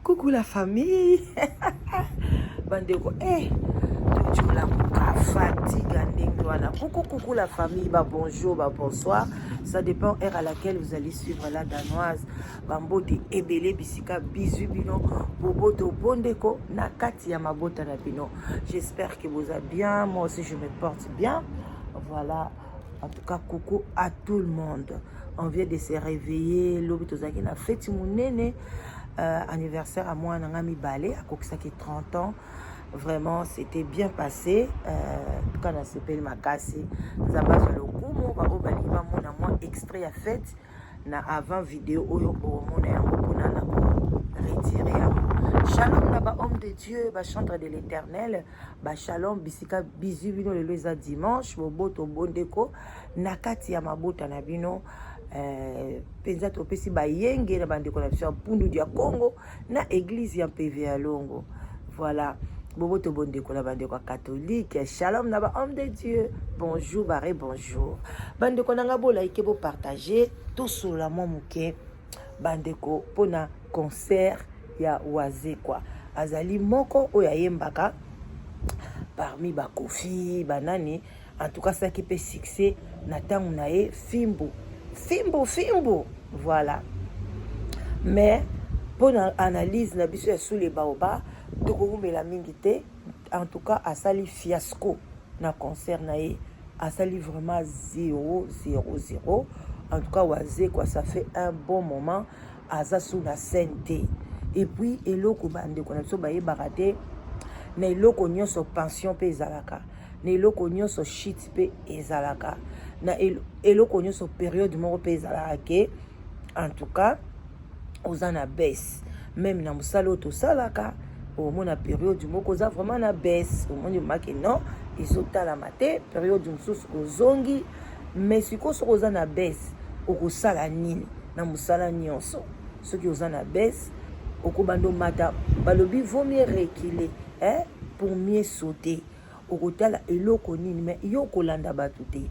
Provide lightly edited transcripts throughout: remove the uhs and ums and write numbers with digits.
Coucou la famille. Bandeko, eh, tolamuka fatigue ndenge wana. Coucou, coucou la famille, ba bonjour, ba bonsoir. Ça dépend heure à laquelle vous allez suivre la danoise. Bambote ebele bisika bisous bino, boboto bondeko na kati ya mabota na bino. J'espère que vous allez bien, moi aussi je me porte bien. Voilà. En tout cas, coucou à tout le monde. On vient de se réveiller. Lobi tozalaki na feti munene anniversaire à mwana nga mibale akokisaki 30 ans. Vraiment, c'était bien passé. En tout cas, nasepeli makasi. Nzambe azwa lokumu baoyo balingi bamona mwa extrait ya fête na avant vidéo oyo bokomona yango mpona na koretirer yango. Shalom na bahomme de Dieu, bachantre de l'Éternel, bashalom bisika bizwi bino. Lelo eza dimanche, boboto bondeko na kati ya mabota na bino. Mpenza topesi bayenge na bandeko na biso ya Mpundu ya Congo na église ya Mpeve ya Longo. Voilà, boboto bondeko na bandeko ya catholique. Shalom na bahomme de Dieu, bonjour bare bonjour bandeko na nga. Bolike, bopartage, tosolola mwa moke bandeko mpona concert ya Wazekwa. Azali moko oyo ayembaka parmi bakofi banani. En tout cas, asalaki mpe succès na ntango na ye, fimbu fimbu fimbu. Voilà, mais mpona analyse na biso ya sous le baobab, tokowumela mingi te. En tout cas, asali fiasco na concert na ye, asali vraiment 0 0 0. En tout cas, Wazekwa, ça fait un bon moment aza sur na scène te. Et puis eloko bandeko na biso bayebaka te, na eloko nyonso pension mpe ezalaka, na eloko nyonso shit mpe ezalaka, na eloko nyonso période moko mpe ezalaka ke en tout cas oza na baisse. Même na mosala oyo tosalaka, omona période moko oza vraiment na baisse, omoni make non, ezotalama te. Période mosusu ozongi. Mais sikoyo soki oza na baisse, okosala nini na mosala nyonso? Soki oza na baisse, okobanda omata. Balobi vaut mieux reculer, eh, pour mieux sauter. Okotala eloko nini? Mais yo kolanda bato te,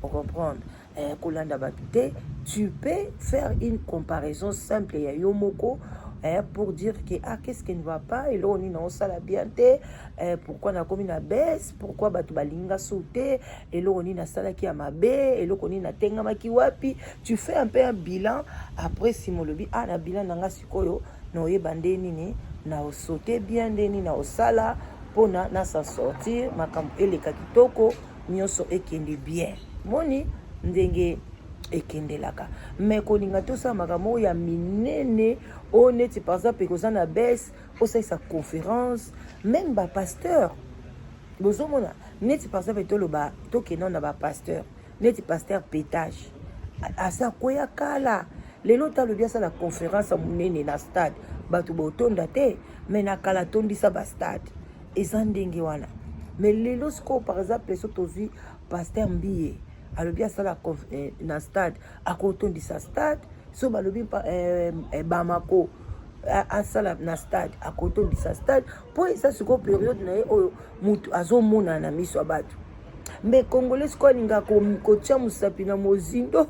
ocomprendre, eh, kolanda bato te. Tu peux faire une comparaison simple ya yo moko, eh, pour dire que ah, qu'est-ce qui ne va pas, eloko nini naosala bien te, eh, pourquoi nakomi na baisse, pourquoi bato balinga so te, eloko nini nasalaki ya mabe, eloko nini natengamaki wapi. Tu fais un peu un bilan. Après nsima olobi: ah, na bilan na nga sikoyo naoyeba nde nini naosaute bien, nde nini naosala mpona na s'en sortir, makambo eleka kitoko, nyonso ekende bien. Moni ndenge ekendelaka. Mais kolinga tosala makambo oyo ya minene oyo neti par exemple ekoza na baisse, osalisa conférence, même bapasteur bozomona neti par exemple toloba tokenda na bapasteur neti pasteur Pétage, aza koya kala. Lelo talobi asala conférence ya monene na stade, bato botonda te. Mais na kala atondisa bastade, eza ndenge wana. Mais lelo sikoyo, par exemple so tozwi pasteur Mbiye, alobi asala na stade, akotondisa stade. So balobi Bamako asala na stade, akotondisa stade, mpo eza sikoyo période na ye oyo motu azomonana na miso ya bato. Mais congolais sikoyo alingaka kotia mosapi na mozindo.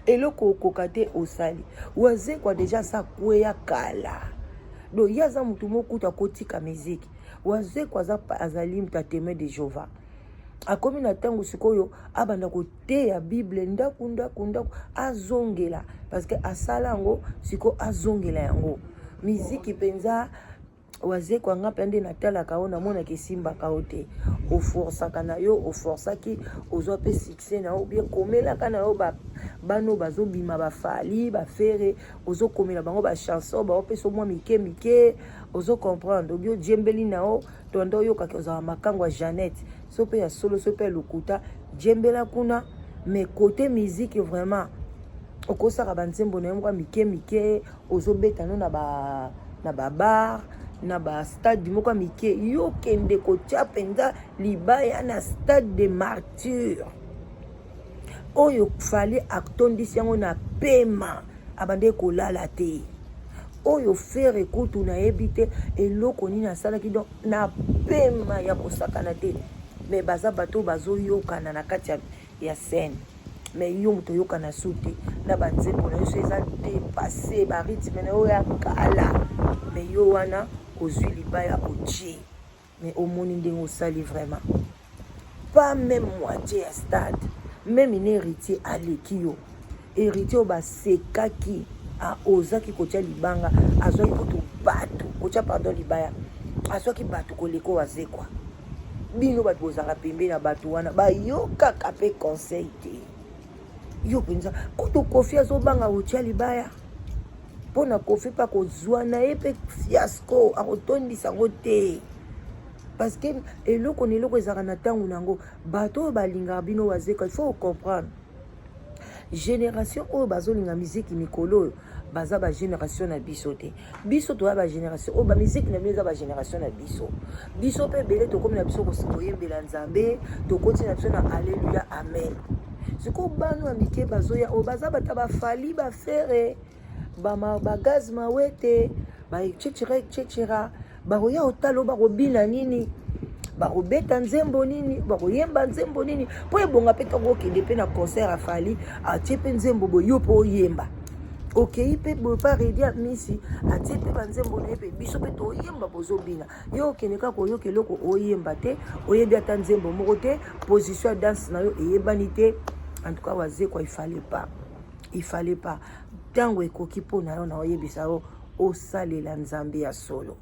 Eloko okoka te osali. Wazekwa déjà asa kweya kala. Donc ye aza motu moko kutu akotika miziki. Wazekwa azali moto ya Témoin de Jéhovah. Akomi na ntango sikoyo abanda koteya Bible ndako ndako ndako, azongela, parce que asala yango, sikoyo azongela yango miziki mpenza. Wazekwa, nga mpe nde natalaka oyo, namonaka esimbaka yo te. Oforsaka na yo, oforsaki, ozwa mpe succès na yo bien. Komelaka na yo bano bazobima, bafali, baFerre, ozokomela bango bachanson, baopesa mwa mike mike, ozocomprendre, obi ojembeli na yo. Tonda oyokaki ozala makango ya Jeannette, so mpe ya solo, so mpe ya lokuta, jembela kuna. Mais côté musique, vraiment okosaka banzembo na yo moko ya mike mike, ozobeta no na babar, na bastade moko ya mike. Yo kende kotia mpenza libaya na Stade de Martyr oyo Fally atondisi yango na pema, abandeki kolala te. Oyo Ferre kutu nayebi te eloko nini asalaki, donc na pema ya kosakana te. Mais baza bato oyo bazoyokana na kati ya scène. Mais yo moto oyokana su te na banzembo na yo, so eza dépassé, barythme na yo ya kala. Mais yo wana ozwi libaya otie, mais omoni ndenge osali, vraiment pas même moitié ya stade. Même ine Héritier aleki yo. Héritier oyo basekaki, ozaki kotia libanga, azwaki kutu bato kotia, pardon, libaya, azwaki bato koleka oyo azekwa. Bino bato bozalaka pembeni na bato wana, bayokaka mpe conseil te. Yo mpenza kutu Kofi azobanga kotia libaya mpo na Kofi mpe akozwa na ye mpe fiasco, akotondisa yango te, parce que eloko na eloko ezalaka na ntango na yango. Bato oyo balingaka bino Wazekwa, il faut comprendre, génération oyo bazolinga miziki mikolo oyo baza bagénération na biso te. Biso toya bagénération oyo bamiziki na bino eza bagénération na biso. Biso mpe ebele tokómi na biso koyembela Nzambe, tokoti na biso na alleluya, amen. Sikoyo bana ya mike bazoya oyo baza bata baFally, baFerre, bagaz mawete, baetcetera etcetera, bakoya otala oyo bakobina nini, bakobeta nzembo nini, bakoyemba nzembo nini, mpo ebonga mpe ntango okende mpe na concert aFally atie mpe nzembo boye, yo mpe oyemba. Okei mpe boye pa Reddy Amisi, atie mpe banzembo na ye, mpe biso mpe toyemba, bozobina. Yo okende kaka oyoka eloko, oyemba te, oyebi ata nzembo moko te, position ya danse na yo eyebani te. En tout cas Wazekwa, il fallait pas, il fallait pas. Ntango ekoki mpo na yo na oyebisa yo osalela Nzambe ya solo.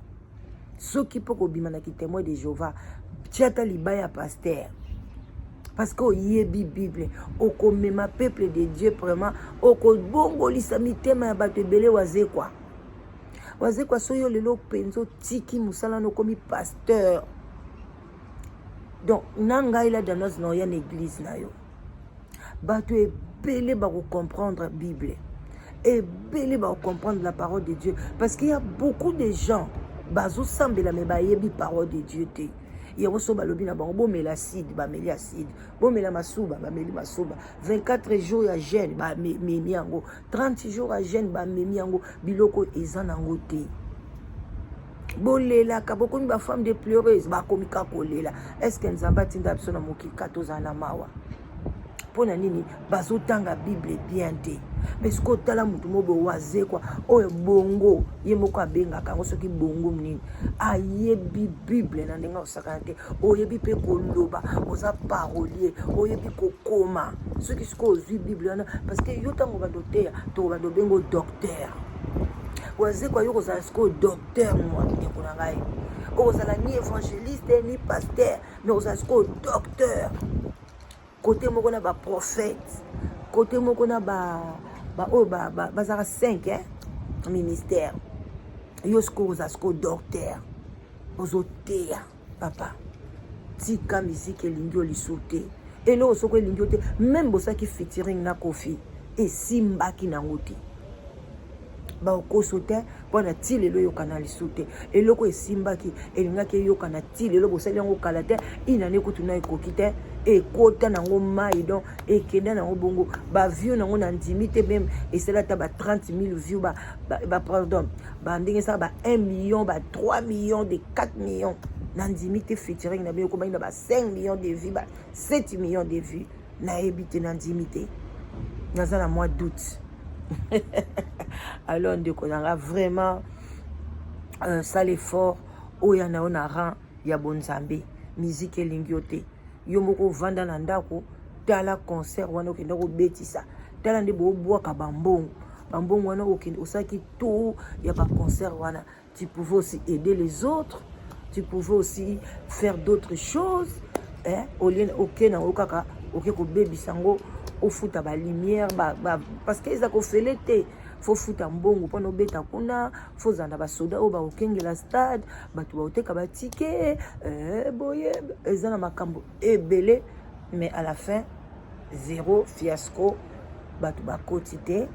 Soki mpo kobima na kitémoin de Jéhovah, tia ata libaya ya pasteur, parce que oyebi Bible, okomema peuple de Dieu vraiment, okobongolisa mitema ya bato ebele. Wazekwa, Wazekwa, so yo lelo mpenza otiki mosala na okomi pasteur, donc na ngai la Danoise na oya na église na yo, bato ebele bakocomprendre Bible, ebele bakocomprendre la parole de Dieu, parce qu'il y a beaucoup de gens bazosambela mais bayebi parole de Dieu te. Yango so balobi na bango bomela acide, bameli acide, bomela masuba, bameli masuba, 24 jours ya jeûne, bamemi yango, 30 jours ya jeûne, bamemi yango. Biloko eza nango te. Bolelaka, bokomi bafemme de pleureuse, bakomi kaka kolela. Est ce que Nzambe atinda biso na mokili ka tozala na mawa? Mpo na nini bazotanga Bible bien te? Mais soki otala motu mo boye, Wazekwa oyo, bongo ye moko abengaka yango soki bongo nini, ayebi Bible na ndenge osakana te, oyebi mpe koloba, oza parolier, oyebi kokoma. Soki sikoyo ozwi Bible wana, parce que yo ntango bando oteya, tokobanda obengo docteur Wazekwa. Yo kozala sikoyo docteur mwa ndeko na ngai, okozala ni évangéliste ni pasteur, mais ozala sikoyo docteur côté moko na baprophète, côté moko na baoyo bazalaka 5 eh? Ministère yo sikoyo oza sikoyo docteur, ozoteya. Papa, tika miziki, elingi yo lisu te. Eloko soko elingi yo te, même bosalaki featuring na Kofi, esimbaki nango te. Bakokoso te mpo na ti lelo eyokana lisu te. Eloko esimbaki, elingaki eyokana ti lelo. Bosali yango kala te, inane kutu na ekoki te, ekota nango mai, donc ekenda nango bongo. Baview nango na ndimi te, même esali ata ba 30 000 view, ba, pardon, bandenge esala ba 1 million, ba 3 millions de 4 millions, na ndimi te. Featuring na bino ekomaki na ba 5 millions de vues, ba 7 millions de vues, nayebi te, na ndimi te, naza na mwa doute. Alors ndeko na nga, vraiment sala effort oyo na yo na rang ya bonzambe. Miziki elingi yo te. Yo moko ovanda na ndako, tala concert wana okende kobetisa, tala nde boobwaka bambongo. Bambongo wana okende osalaki tour ya baconcert wana, tu pouvais aussi aider les autres, tu pouvais aussi faire d'autres choses, eh? Olie oke nango kaka, oke kobebisa yango, ofuta balumière ba, parce que eza kofele te. Faut futa mbongo mpona obeta kuna, faut ozala na basoda oyo bakokengela stade, bato baoteka batike, boye eza na makambo ebele. Mais à la fin, zéro, fiasco, bato bakoti te.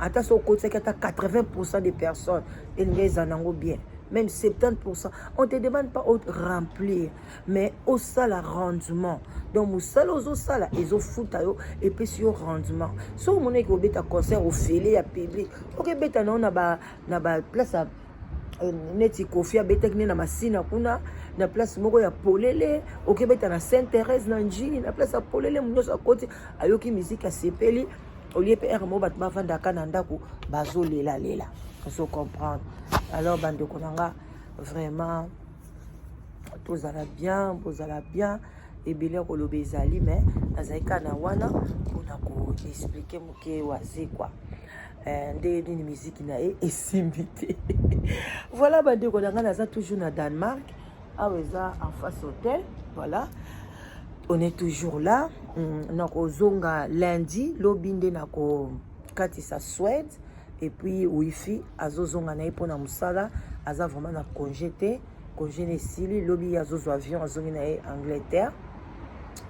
Ata so okotisaki ata 80 des personnes, elingi eza nango bien, même 70. On te demande pas de remplir, mais osala rendement. Donc mosala ozosala ezofuta yo, epesi yo rendement. Soki omonaki kobeta concert ofele ya public, okebeta nango na baplace ba. Neti Kofi abetaki nde na Masina kuna, na place moko ya polele. Okebeta na Sainte Thérèse na Njili, na place ya polele, moto nyonso akoti, ayoki miziki, asepeli. Olie mpe ere moko bato bavandaka na ndako bazolelalela, ozo comprendre. Alors bandeko na nga, vraiment tozala bien, bozala bien. Ebele ya koloba ezali, mais nazali kaka na wana mpona koexpliquer moke Wazekwa nde nini miziki na ye esimbi te. Voilà, bandeko na ngai, naza toujours na Danemark. Awa eza en face hôtel. Voilà, on est toujours là. Nakozonga lundi, lobi nde nakokatisa Suède. Et puis wifi azozonga na ye mpona mosala, aza vraiment na congé te, congé na esili. Lobi ye azozwa avion, azongi na ye Angleterre.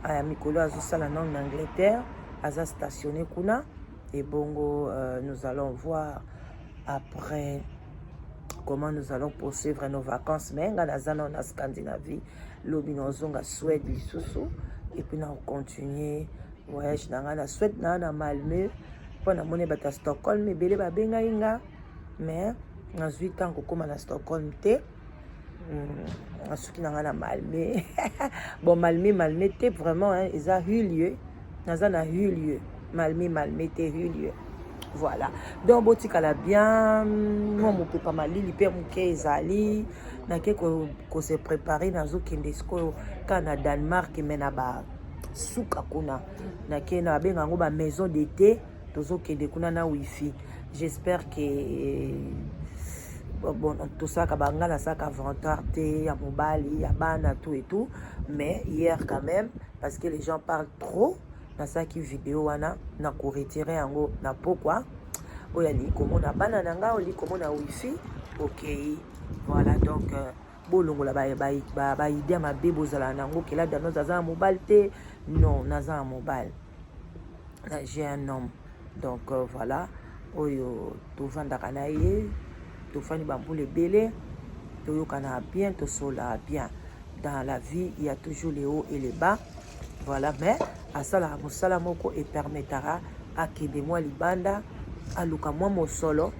Aya mikolo azosala nano na Angleterre, aza stationné kuna. Ebongo nous allons voir après comment nous allons poursuivre nos vacances. Mais nga naza nano na Scandinavie. Lobi nazonga Suède lisusu et puis na continuer voyage na ngai na Suède. Naa na Malmö mpo namoni bato ya Stockholm ebele babengai nga, mais nazwi ntango kokóma na Stockholm te. Nasuki na ngai na Malmö. Bon, Malmö, Malmö te vraiment, hein, eza Hyllie. Naza na Hyllie, Malmö, Malmö te, Hyllie. Voilà, donc botikala bien. Mwa mopepa malili mpe moke ezali. Nake kose préparer, nazokende sikoyo kaka na Danemark, mais na basuka kuna nake na babenga yango bamaison d'été. Tozokende kuna na wifi. J'espère que bon, tosalaka banga, nasalaka vantard te ya mobali, ya bana, tout et tout, mais hier quand même, parce que les gens parlent trop, nasalaki video wana, na koretirer yango na pokwa. Oyo alingi komona bana na ngai, olingi komona wifi, okei. Voilà, donc bolongola baidée ya mabe bozala nango ke la Danoise aza na mobali te. Non, naza na mobali, j'ai un homme. Donc voilà, oyo tovandaka na ye, tofandi bambula ebele, toyokana bien, tosola bien. Dans la vie, il y a toujours les hauts et les bas. Voilà, mais asalaka mosala moko epermettaka akende mwa libanda, aluka mwa mosolo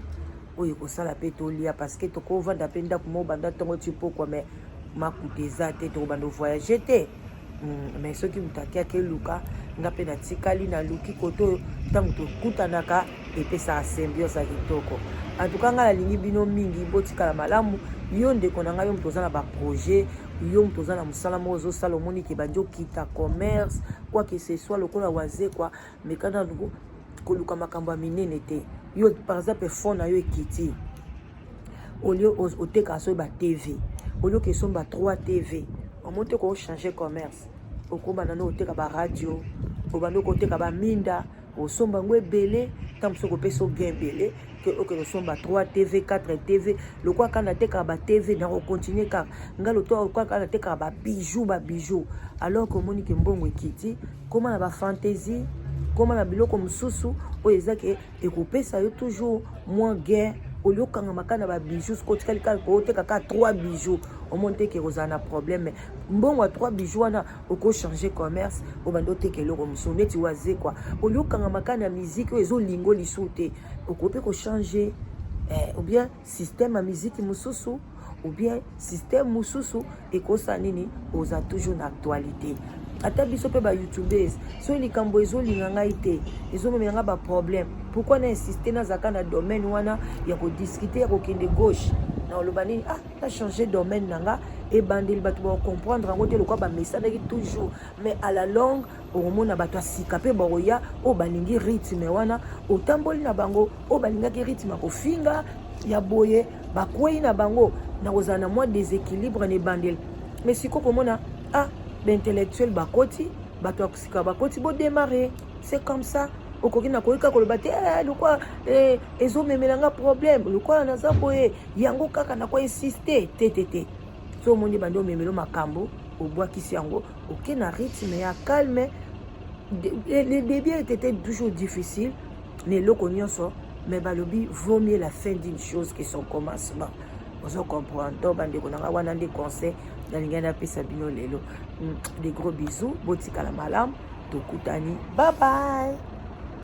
oyo ekosala mpe tolia, parce que tokovanda mpe ndako moko banda ntongo ti pokwa, mais makuta eza te, tokobanda voyage te. Mais soki moto ake eluka, nga mpe natikali naluki kote oyo, ntango tokutanaka epesaka symbiose ya kitoko. En tout cas, ngai nalingi bino mingi, botikala malamu. Yo ndeko na ngai, yo moto oza na baprojet, yo moto oza na mosala moko ozosala, omoni ke bandi okita commerce, quoi que ce soit, lokola Wazekwa, mekana koluka makambo ya minene te. Yo par exemple, fond na yo ekiti, olie otekaka soki ba TV, olioka esomba 3 TV, omoni te kochanger commerce, okóma nano oteka baradio, obandi koteka baminda, osomba yango ebele. Ntango mosusu okopesa o gain ebele ke okende osomba 3 TV, 4 TV. Lokwa kaka natekaka ba TV, nakocontinuer kaka nga loto kaka natekaka babijou, babijou, alors ke omoni ke mbongo ekiti, kóma na bafantaisie, kóma na biloko mosusu oyo eza ke ekopesa yo toujours moins gain. Olie okangama kaka na babijou, soki otikali kaka kooteka kaka 3 bijoux, omoni te ke kozala na problème. Mbongo ya 3 bijoux wana, okochange commerce, obandi oteka eloko mosusu neti Wazekwa. Olie okangama kaka na musique oyo ezolingo lisusu te, okoki mpe kochanger ou bien système ya musique mosusu ou bien système mosusu ekosala nini, oza toujours na actualité. Ata biso mpe bayoutubers, soki likambo ezolinga ngai te, ezomemela ngai baproblème, pourquoi na insiste nazalaka na domaine wana ya kodiscuter, ya kokende gauche na oloba nini? Ah, na change domaine na nga. Ebandeli bato bakocomprendre yango te, lokwa bamesanaki toujours, mais à la longue okomona bato ya sika mpe bakoya oyo balingi rythme wana, otamboli na bango. Oyo balingaki rythme ya kofinga ya boye, bakwei na bango na kozala na mwa déséquilibre na ebandeli. Mais sikoyo komona, ah, baintellectuel bakoti, bato ya sika bakoti, bodémarre. C'est comme ça. Okoki na koyika koloba te, eh, lokwa eh, ezomemelanga problème, lokola naza boye, yango kaka na koinsiste te te te. So omoni bandi omemelo makambo, obwakisi yango, oke na rythme ya calme. Le début était toujours difficile na eloko nyonso, mais balobi vaut mieux la fin d'une chose que son commencement. Ozo comprendre? Donc bandeko na nga, wana nde conseil nalingai napesa bino lelo. Des gros bisous, botikala malamu, tokutani, bye bye.